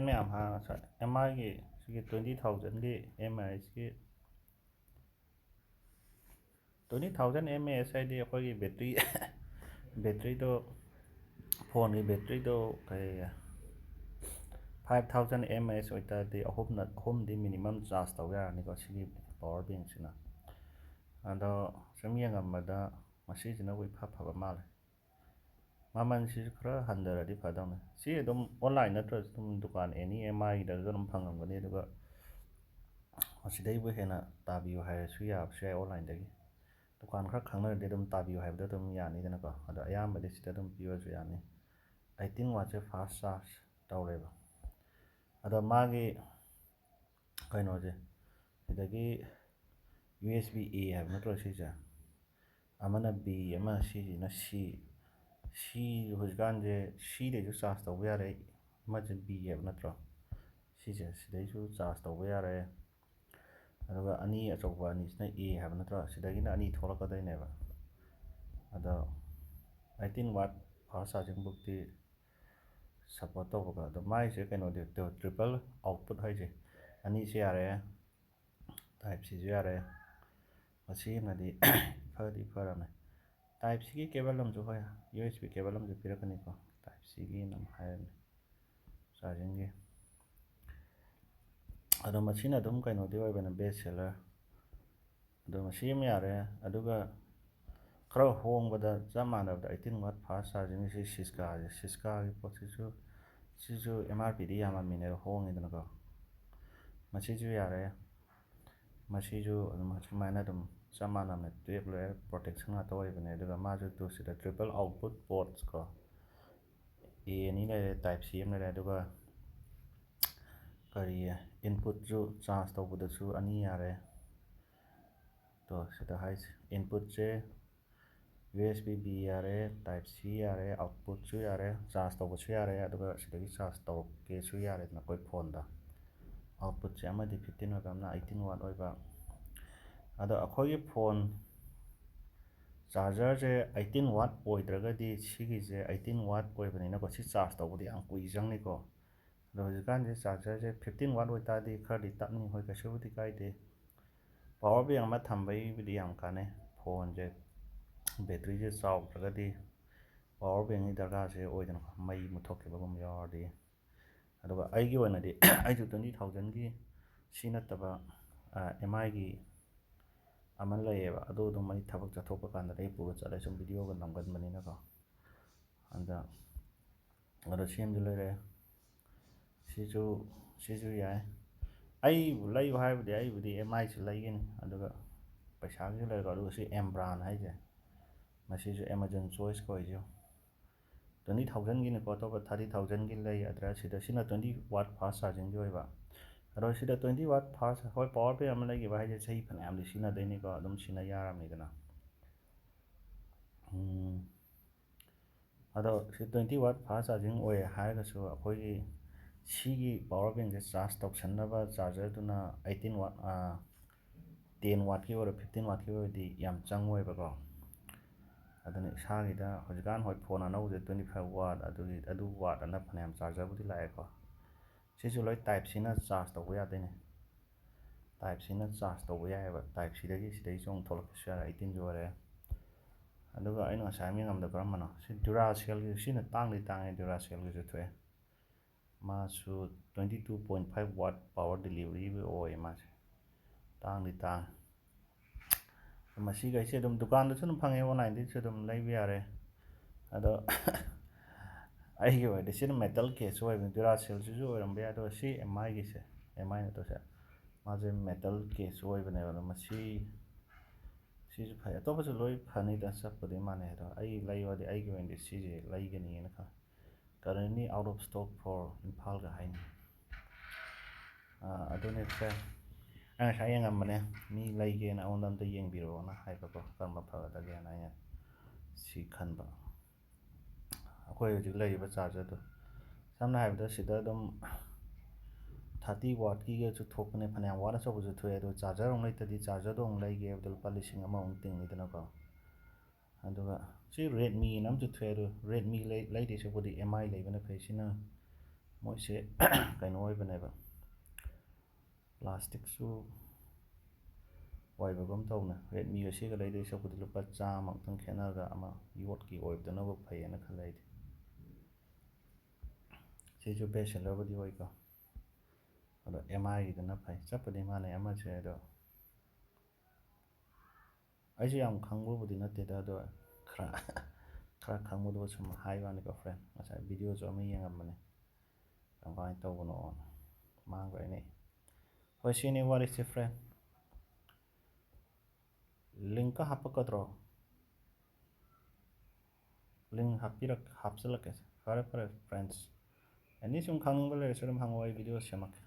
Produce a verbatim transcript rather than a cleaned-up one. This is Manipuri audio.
ꯃꯌꯥꯝ ꯍꯥ, ꯉꯁꯥꯏ ꯑꯦꯝ ꯑꯥꯏꯒꯤ ꯁꯤꯒꯤ twenty thousandꯒꯤ ꯑꯦꯝ ꯑꯦ ꯑꯦꯁꯀꯤ, twenty thousand mAh ꯍꯥꯏꯗꯤ ꯑꯩꯈꯣꯏꯒꯤ battery, batteryꯗꯣ, phoneꯒꯤ batteryꯗꯣ ꯀꯩ, five thousand mAh ꯑꯣꯏꯇꯥꯔꯗꯤ ꯑꯍꯨꯝꯅ, ꯑꯍꯨꯝꯗꯤ minimum charge ꯇꯧ ꯌꯥꯔꯅꯤꯀꯣ ꯁꯤꯒꯤ power bankꯁꯤꯅ꯫ ꯑꯗꯣ ꯁꯨꯝ ꯌꯦꯡꯉꯝꯕꯗ ꯃꯁꯤꯁꯤꯅꯕꯨ ꯏꯐ ꯐꯕ ꯃꯥꯜꯂꯦ꯫ ꯃꯃꯜꯁꯤꯁꯨ ꯈꯔ ꯍꯟꯊꯔꯗꯤ ꯐꯗꯧꯅꯤ꯫ ꯁꯤ ꯑꯗꯨꯝ online ꯅꯠꯇ꯭ꯔꯁꯨ ꯑꯗꯨꯝ ꯗꯨꯀꯥꯟ any ꯑꯦꯝ ꯑꯥꯏꯒꯤꯗꯁꯨ ꯑꯗꯨꯝ ꯐꯪꯉꯝꯒꯅꯤ꯫ ꯑꯗꯨꯒ ꯃꯁꯤꯗꯩꯕꯨ ꯍꯦꯟꯅ ꯇꯥꯕꯤꯌꯨ ꯍꯥꯏꯔꯁꯨ ꯌꯥꯕꯁꯨ ꯌꯥꯏ online-ꯗꯒꯤ꯫ ꯗꯨꯀꯥꯟ ꯈꯔ ꯈꯪꯅꯔꯗꯤ ꯑꯗꯨꯝ ꯇꯥꯕꯤꯌꯨ ꯍꯥꯏꯕꯗ ꯑꯗꯨꯝ ꯌꯥꯅꯤꯗꯅꯀꯣ꯫ ꯑꯗꯣ ꯑꯌꯥꯝꯕꯗꯤ ꯁꯤꯗ ꯑꯗꯨꯝ ꯄꯤꯕꯁꯨ ꯌꯥꯅꯤ꯫ Eighteen wattꯁꯦ fast charge ꯇꯧꯔꯦꯕ꯫ ꯑꯗꯣ ꯃꯥꯒꯤ ꯀꯩꯅꯣꯁꯦ, ꯁꯤꯗꯒꯤ ꯌꯨ ꯑꯦꯁ ꯕꯤ ꯑꯦ ꯍꯥꯏꯕ ꯅꯠꯇ꯭ꯔꯣ ꯁꯤꯁꯦ? ꯑꯃꯅ ꯕꯤ, ꯑꯃ ꯁꯤꯁꯤꯅ ꯁꯤ꯫ ꯁꯤ ꯍꯧꯖꯤꯛꯀꯥꯟꯁꯦ ꯁꯤꯗꯩꯁꯨ charge ꯇꯧꯕ ꯌꯥꯔꯦ꯫ ꯑꯃꯁꯦ ꯕꯤ ꯍꯥꯏꯕ ꯅꯠꯇ꯭ꯔꯣ? ꯁꯤꯁꯦ ꯁꯤꯗꯩꯁꯨ charge ꯇꯧꯕ ꯌꯥꯔꯦ꯫ ꯑꯗꯨꯒ ꯑꯅꯤ ꯑꯆꯧꯕ ꯑꯅꯤꯁꯤꯅ ꯑꯦ ꯍꯥꯏꯕ ꯅꯠꯇ꯭ꯔꯣ? ꯁꯤꯗꯒꯤꯅ ꯑꯅꯤ ꯊꯣꯛꯂꯛꯀꯗꯣꯏꯅꯦꯕ꯫ ꯑꯗꯣ eighteen watt fast charging bookꯇꯤ support ꯇꯧꯕꯒ, ꯑꯗꯣ ꯃꯥꯏꯁꯦ ꯀꯩꯅꯣꯗꯤ triple output ꯍꯥꯏꯁꯦ, ꯑꯅꯤꯁꯦ ꯌꯥꯔꯦ, type Cꯁꯨ ꯌꯥꯔꯦ꯫ ꯃꯁꯤꯃꯗꯤ ꯐꯗꯤ ꯐꯔꯝꯃꯦ꯫ Type Cꯒꯤ cable ꯑꯃꯁꯨ, ꯍꯣꯏ, ꯌꯨ ꯑꯦꯁ ꯕꯤ cable ꯑꯃꯁꯨ ꯄꯤꯔꯛꯀꯅꯤꯀꯣ, type Cꯒꯤ ꯑꯗꯨꯝ ꯍꯥꯏꯔꯅꯤ chargingꯒꯤ꯫ ꯑꯗꯣ ꯃꯁꯤꯅ ꯑꯗꯨꯝ ꯀꯩꯅꯣꯗꯤ ꯑꯣꯏꯕꯅꯦ, best seller꯫ ꯑꯗꯣ ꯃꯁꯤ ꯑꯃ ꯌꯥꯔꯦ꯫ ꯑꯗꯨꯒ ꯈꯔ ꯍꯣꯡꯕꯗ ꯆꯞ ꯃꯥꯟꯅꯕꯗ eighteen watt fast charging ꯁꯤ Siskaꯁꯦ, Siskaꯒꯤ ꯄꯣꯠꯁꯤꯁꯨ, ꯁꯤꯁꯨ ꯑꯦꯝ ꯑꯥꯔ ꯄꯤꯗꯤ ꯌꯥꯝꯃꯝꯃꯤꯅꯦ, ꯑꯗꯣ ꯍꯣꯡꯉꯤꯗꯅꯀꯣ꯫ ꯃꯁꯤꯁꯨ ꯌꯥꯔꯦ꯫ ꯃꯁꯤꯁꯨ ꯑꯗꯨꯝ ꯁꯨꯃꯥꯏꯅ ꯑꯗꯨꯝ ꯆꯞ ꯃꯥꯟꯅꯕꯅꯦ, twelve layer protection ꯉꯥꯛꯇ ꯑꯣꯏꯕꯅꯦ꯫ ꯑꯗꯨꯒ ꯃꯥꯁꯨ ꯇꯨ ꯁꯤꯗ triple output ports ꯀꯣ, ꯑꯦ ꯑꯅꯤ ꯂꯩꯔꯦ, type C ꯑꯃ ꯂꯩꯔꯦ, ꯑꯗꯨꯒ ꯀꯔꯤ, inputꯁꯨ charge ꯇꯧꯕꯗꯁꯨ ꯑꯅꯤ ꯌꯥꯔꯦ꯫ ꯇꯣ ꯁꯤꯗ ꯍꯥꯏꯁꯦ, inputꯁꯦ ꯌꯨ ꯑꯦꯁ ꯕꯤ ꯕꯤ ꯌꯥꯔꯦ, type C ꯌꯥꯔꯦ, outputꯁꯨ ꯌꯥꯔꯦ, charge ꯇꯧꯕꯁꯨ ꯌꯥꯔꯦ, ꯑꯗꯨꯒ ꯁꯤꯗꯒꯤ charge ꯇꯧꯔꯛꯀꯦꯁꯨ ꯌꯥꯔꯦꯗꯅ ꯑꯩꯈꯣꯏ phoneꯗ꯫ Outputꯁꯦ ꯑꯃꯗꯤ fifteen ꯑꯣꯏꯕ, ꯑꯃꯅ eighteen watt ꯑꯣꯏꯕ꯫ ꯑꯗꯣ ꯑꯩꯈꯣꯏꯒꯤ phone chargerꯁꯦ eighteen watt ꯑꯣꯏꯗ꯭ꯔꯒꯗꯤ, ꯁꯤꯒꯤꯁꯦ eighteen watt ꯑꯣꯏꯕꯅꯤꯅꯀꯣ, ꯁꯤ charge ꯇꯧꯕꯗ ꯌꯥꯝ ꯀꯨꯏ ꯆꯪꯅꯤꯀꯣ꯫ ꯑꯗꯣ ꯍꯧꯖꯤꯛꯀꯥꯟꯁꯦ ꯆꯥꯔꯖꯔꯁꯦ ꯐꯤꯐꯇꯤꯟ ꯋꯥꯠ ꯑꯣꯏꯇꯥꯔꯗꯤ ꯈꯔꯗꯤ ꯇꯞꯅꯤ, ꯍꯣꯏ, ꯀꯩꯁꯨꯕꯨꯗꯤ ꯀꯥꯏꯗꯦ꯫ ꯄꯋꯥꯔ ꯕꯦꯡ ꯑꯃ ꯊꯝꯕꯒꯤꯕꯨꯗꯤ ꯌꯥꯝ ꯀꯥꯟꯅꯩ꯫ ꯐꯣꯟꯁꯦ ꯕꯦꯇ꯭ꯔꯤꯁꯦ ꯆꯥꯎꯗ꯭ꯔꯒꯗꯤ ꯄꯋꯥꯔ ꯕꯦꯡꯒꯤ ꯗꯔꯀꯥꯔꯁꯦ ꯑꯣꯏꯗꯅꯀꯣ, ꯃꯩ ꯃꯨꯠꯊꯣꯛꯈꯤꯕꯒꯨꯝꯕ ꯌꯥꯎꯔꯗꯤ꯫ ꯑꯗꯨꯒ ꯑꯩꯒꯤ ꯑꯣꯏꯅꯗꯤ ꯑꯩꯁꯨ ꯇ꯭ꯋꯦꯟꯇꯤ ꯊꯥꯎꯖꯟꯒꯤ ꯁꯤ ꯅꯠꯇꯕ ꯑꯦꯝ ꯑꯥꯏꯒꯤ ꯑꯃ ꯂꯩꯌꯦꯕ, ꯑꯗꯨ ꯑꯗꯨꯝ ꯑꯩ ꯊꯕꯛ ꯆꯠꯊꯣꯛꯄ ꯀꯥꯟꯗ ꯑꯩ ꯄꯨꯔ ꯆꯠꯂꯦ, ꯁꯨꯝ ꯚꯤꯗꯤꯑꯣꯒ ꯅꯝꯒꯟꯕꯅꯤꯅꯀꯣ꯫ ꯑꯗ ꯑꯗꯣ ꯁꯤ ꯑꯃꯁꯨ ꯂꯩꯔꯦ꯫ ꯁꯤꯁꯨ ꯁꯤꯁꯨ ꯌꯥꯏ꯫ ꯑꯩꯕꯨ ꯂꯩꯌꯨ ꯍꯥꯏꯕꯨꯗꯤ ꯑꯩꯕꯨꯗꯤ ꯑꯦꯝ ꯑꯥꯏꯁꯤ ꯂꯩꯒꯅꯤ, ꯑꯗꯨꯒ ꯄꯩꯁꯥꯒꯤꯁꯨ ꯂꯩꯔꯦꯀꯣ꯫ ꯑꯗꯨꯒ ꯁꯤ ꯑꯦꯝ ꯕ꯭ꯔꯥꯟ ꯍꯥꯏꯁꯦ, ꯃꯁꯤꯁꯨ ꯑꯦꯃꯥꯖꯣꯟ ꯆꯣꯏꯁ ꯀꯧꯔꯤꯁꯦ꯫ ꯇ꯭ꯋꯦꯟꯇꯤ ꯊꯥꯎꯖꯟꯒꯤꯅꯤꯀꯣ, ꯑꯇꯣꯞꯄ ꯊꯥꯔꯇꯤ ꯊꯥꯎꯖꯟꯒꯤ ꯂꯩ꯫ ꯑꯗꯨꯗ ꯁꯤꯗ ꯁꯤꯅ ꯇ꯭ꯋꯦꯟꯇꯤ ꯋꯥꯠ ꯐꯥꯁ ꯆꯥꯔꯖꯤꯡꯒꯤ ꯑꯣꯏꯕ꯫ ꯑꯗꯣ ꯁꯤꯗ ꯇ꯭ꯋꯦꯟꯇꯤ ꯋꯥꯠ ꯐꯥꯁ, ꯍꯣꯏ, ꯄꯋꯥꯔ ꯕꯦꯡ ꯑꯃ ꯂꯩꯈꯤꯕ ꯍꯥꯏꯁꯦ ꯆꯍꯤ ꯐꯅꯌꯥꯝꯗꯤ ꯁꯤꯖꯤꯟꯅꯗꯣꯏꯅꯤꯀꯣ, ꯑꯗꯨꯝ ꯁꯤꯖꯤꯟꯅ ꯌꯥꯔꯕꯅꯤꯗꯅ꯫ ꯎꯝ, ꯑꯗꯣ ꯁꯤ ꯇ꯭ꯋꯦꯟꯇꯤ ꯋꯥꯠ ꯐꯥꯁ ꯆꯥꯔꯖꯤꯡ ꯑꯣꯏ ꯍꯥꯏꯔꯒꯁꯨ, ꯑꯩꯈꯣꯏꯒꯤ ꯁꯤꯒꯤ ꯄꯋꯥꯔ ꯕꯦꯡꯁꯦ ꯆꯥꯔꯖ ꯇꯧꯁꯟꯅꯕ ꯆꯥꯔꯖꯔꯗꯨꯅ ꯑꯩꯠꯇꯤꯟ ꯋꯥꯠ, ꯇꯦꯟ ꯋꯥꯠꯀꯤ ꯑꯣꯏꯔꯣ, ꯐꯤꯐꯇꯤꯟ ꯋꯥꯠꯀꯤ ꯑꯣꯏꯔꯗꯤ ꯌꯥꯝ ꯆꯪꯉꯣꯏꯕꯀꯣ꯫ ꯑꯗꯨꯅ ꯏꯁꯥꯒꯤꯗ ꯍꯧꯖꯤꯛꯀꯥꯟ, ꯍꯣꯏ, ꯐꯣꯟ ꯑꯅꯧꯕꯁꯦ ꯇ꯭ꯋꯦꯟꯇꯤ ꯐꯥꯏꯚ ꯋꯥꯠ ꯑꯗꯨꯒꯤ, ꯑꯗꯨ ꯋꯥꯠ ꯑꯅ ꯐꯅꯌꯥꯝ ꯆꯥꯔꯖꯔꯕꯨꯗꯤ ꯂꯥꯛꯑꯦꯀꯣ꯫ ꯁꯤꯁꯨ ꯂꯣꯏ ꯇꯥꯏꯞ ꯁꯤꯅ ꯆꯥꯔꯖ ꯇꯧꯕ ꯌꯥꯗꯣꯏꯅꯦ꯫ ꯇꯥꯏꯞ ꯁꯤꯅ ꯆꯥꯔꯖ ꯇꯧꯕ ꯌꯥꯏꯑꯕ꯫ ꯇꯥꯏꯞ ꯁꯤꯗꯒꯤ, ꯁꯤꯗꯒꯤꯁꯨ ꯑꯃꯨꯛ ꯊꯣꯛꯂꯛꯄꯁꯨ ꯌꯥꯔꯦ, ꯑꯩꯠꯇꯤꯟꯁꯨ ꯑꯣꯏꯔꯦ꯫ ꯑꯗꯨꯒ ꯑꯩꯅ ꯉꯁꯥꯏ ꯌꯥꯝ ꯌꯦꯡꯉꯝꯗ ꯀꯔꯝꯕꯅꯣ? ꯁꯤ ꯗ꯭ꯌꯨꯔꯥꯁꯦꯜꯒꯤ, ꯁꯤꯅ ꯇꯥꯡꯗꯤ ꯇꯥꯡꯉꯦ, ꯗ꯭ꯌꯨꯔꯥꯁꯦꯜꯒꯤꯁꯨ ꯊꯣꯛꯑꯦ꯫ ꯃꯥꯁꯨ ꯇ꯭ꯋꯦꯟꯇꯤ ꯇꯨ ꯄꯣꯏꯟ ꯐꯥꯏꯚ ꯋꯥꯠ ꯄꯋꯥꯔ ꯗꯤꯂꯤꯚꯔꯤꯕꯨ ꯑꯣꯏ ꯃꯥꯁꯦ꯫ ꯇꯥꯡꯗꯤ ꯇꯥꯡꯉꯦ꯫ ꯃꯁꯤꯈꯩꯁꯦ ꯑꯗꯨꯝ ꯗꯨꯀꯥꯟꯗꯁꯨ ꯑꯗꯨꯝ ꯐꯪꯉꯦ, ꯑꯣꯟꯂꯥꯏꯟꯗꯒꯤꯁꯨ ꯑꯗꯨꯝ ꯂꯩꯕ ꯌꯥꯔꯦ꯫ ꯑꯗꯣ ꯑꯩꯒꯤ ꯑꯣꯏꯔꯗꯤ ꯁꯤꯅ ꯃꯦꯇꯜ ꯀꯦꯁꯁꯨ ꯑꯣꯏꯕꯅꯤ, ꯗ꯭ꯌꯨꯔꯥꯁꯦꯜꯁꯤꯁꯨ ꯑꯣꯏꯔꯝꯕ ꯌꯥꯏ꯫ ꯑꯗꯣ ꯁꯤ ꯑꯦꯝ ꯑꯥꯏꯒꯤꯁꯦ, ꯑꯦꯝ ꯑꯥꯏ ꯅꯠꯇ꯭ꯔꯣ ꯁꯦ? ꯃꯥꯁꯦ ꯃꯦꯇꯜ ꯀꯦꯁꯁꯨ ꯑꯣꯏꯕꯅꯦꯕ꯫ ꯑꯗꯣ ꯃꯁꯤ, ꯁꯤꯁꯨ ꯐꯩ, ꯑꯇꯣꯞꯄꯁꯨ ꯂꯣꯏ ꯐꯅꯤꯗ, ꯆꯞꯄꯨꯗꯤ ꯃꯥꯟꯅꯩ꯫ ꯑꯗꯣ ꯑꯩ ꯂꯩꯌꯣꯗꯤ ꯑꯩꯒꯤ ꯑꯣꯏꯅꯗꯤ ꯁꯤꯁꯦ ꯂꯩꯒꯅꯤꯅ ꯈꯜꯂꯦ꯫ Currently out of stock for ꯏꯝꯐꯥꯜꯒ ꯍꯥꯏꯅꯤ꯫ ꯑꯥ, ꯑꯗꯨꯅꯤ ꯁꯦ, ꯑꯩ ꯉꯁꯥꯏ ꯌꯦꯡꯉꯝꯕꯅꯦ, ꯃꯤ ꯂꯩꯒꯦꯅ ꯑꯩꯉꯣꯟꯗ ꯑꯝꯇ ꯌꯦꯡꯕꯤꯔꯛꯑꯣꯅ ꯍꯥꯏꯕꯀꯣ, ꯀꯔꯝꯕ ꯐꯒꯗꯒꯦꯅ ꯑꯩꯅ ꯁꯤ ꯈꯟꯕ꯫ ꯑꯩꯈꯣꯏ ꯍꯧꯖꯤꯛ ꯂꯩꯔꯤꯕ ꯆꯥꯔꯖꯔꯗꯣ, ꯁꯝꯅ ꯍꯥꯏꯔꯕꯗ, ꯁꯤꯗ ꯑꯗꯨꯝ ꯊꯥꯔꯇꯤ ꯋꯥꯠꯀꯤꯒꯁꯨ ꯊꯣꯛꯄꯅꯦ, ꯐꯅꯌꯥꯝ ꯋꯥꯠ ꯑꯆꯧꯕꯁꯨ ꯊꯣꯛꯑꯦ꯫ ꯑꯗꯣ ꯆꯥꯔꯖꯔ ꯑꯃꯨꯛ ꯂꯩꯇ꯭ꯔꯗꯤ ꯆꯥꯔꯖꯔꯗꯣ ꯑꯃꯨꯛ ꯂꯩꯒꯦ ꯍꯥꯏꯕꯗ ꯂꯨꯄꯥ ꯂꯤꯁꯤꯡ ꯑꯃꯃꯨꯛ ꯇꯤꯡꯅꯤꯗꯅꯀꯣ꯫ ꯑꯗꯨꯒ ꯁꯤ ꯔꯦꯗꯃꯤꯅ ꯑꯃꯁꯨ ꯊꯣꯛꯑꯦ꯫ ꯑꯗꯣ ꯔꯦꯗꯃꯤ ꯂꯩ-, ꯂꯩꯗꯣꯏ ꯁꯔꯨꯛꯄꯨꯗꯤ ꯑꯦꯝ ꯑꯥꯏ ꯂꯩꯕꯅ ꯐꯩ꯫ ꯁꯤꯅ ꯃꯣꯏꯁꯦ ꯀꯩꯅꯣ ꯑꯣꯏꯕꯅꯦꯕ, ꯄ꯭ꯂꯥꯁꯇꯤꯛꯁꯨ ꯑꯣꯏꯕꯒꯨꯝ ꯇꯧꯅ꯫ ꯔꯦꯗꯃꯤ ꯑꯁꯤꯒ ꯂꯩꯗꯣꯏ ꯁꯔꯨꯛꯄꯨꯗꯤ ꯂꯨꯄꯥ ꯆꯥꯝꯃ ꯈꯛꯇꯪ ꯈꯦꯠꯅꯔꯒ ꯑꯃ ꯌꯣꯠꯀꯤ ꯑꯣꯏꯕꯗꯨꯅꯕꯨ ꯐꯩꯌꯦꯅ ꯈꯜꯂꯦ ꯑꯩꯗꯤ꯫ ꯁꯤꯁꯨ ꯕꯦꯁ ꯁꯦꯂꯔꯕꯨꯗꯤ ꯑꯣꯏꯀꯣ, ꯑꯗꯣ ꯑꯦꯝ ꯑꯥꯏꯒꯤꯗꯨꯅ ꯐꯩ꯫ ꯆꯞꯄꯨꯗꯤ ꯃꯥꯟꯅꯩ ꯑꯃꯁꯦ, ꯑꯗꯣ ꯑꯩꯁꯨ ꯌꯥꯝ ꯈꯪꯕꯕꯨꯗꯤ ꯅꯠꯇꯦꯗ, ꯑꯗꯣ ꯈꯔ ꯈꯔ ꯈꯪꯕꯗꯣ ꯁꯨꯝ ꯍꯥꯏꯕ ꯋꯥꯅꯤꯀꯣ ꯐ꯭ꯔꯦꯟ꯫ ꯉꯁꯥꯏ ꯚꯤꯗꯤꯑꯣꯁꯨ ꯑꯃ ꯌꯦꯡꯉꯝꯕꯅꯦ, ꯀꯃꯥꯏꯅ ꯇꯧꯕꯅꯣꯅ꯫ ꯃꯥꯡꯈ꯭ꯔꯦꯅꯦ꯫ ꯍꯣꯏ, ꯁꯤꯅꯤ ꯋꯥꯔꯤꯁꯦ ꯐ꯭ꯔꯦꯟ꯫ ꯂꯤꯡꯀ ꯍꯥꯞꯄꯛꯀꯗ꯭ꯔꯣ? ꯂꯤꯡ ꯍꯥꯞꯄꯤꯔꯛ ꯍꯥꯞꯆꯤꯜꯂꯛꯀꯦ꯫ ꯐꯔꯦ ꯐꯔꯦ ꯐ꯭ꯔꯦꯟꯁ, ꯑꯦꯅꯤ ꯁꯨꯝ ꯈꯪꯅꯤꯡꯕ ꯂꯩꯔꯁꯨ ꯑꯗꯨꯝ ꯍꯪꯉꯛꯑꯣ, ꯑꯩ ꯚꯤꯗꯤꯑꯣ ꯁꯦꯝꯃꯛꯀꯦ꯫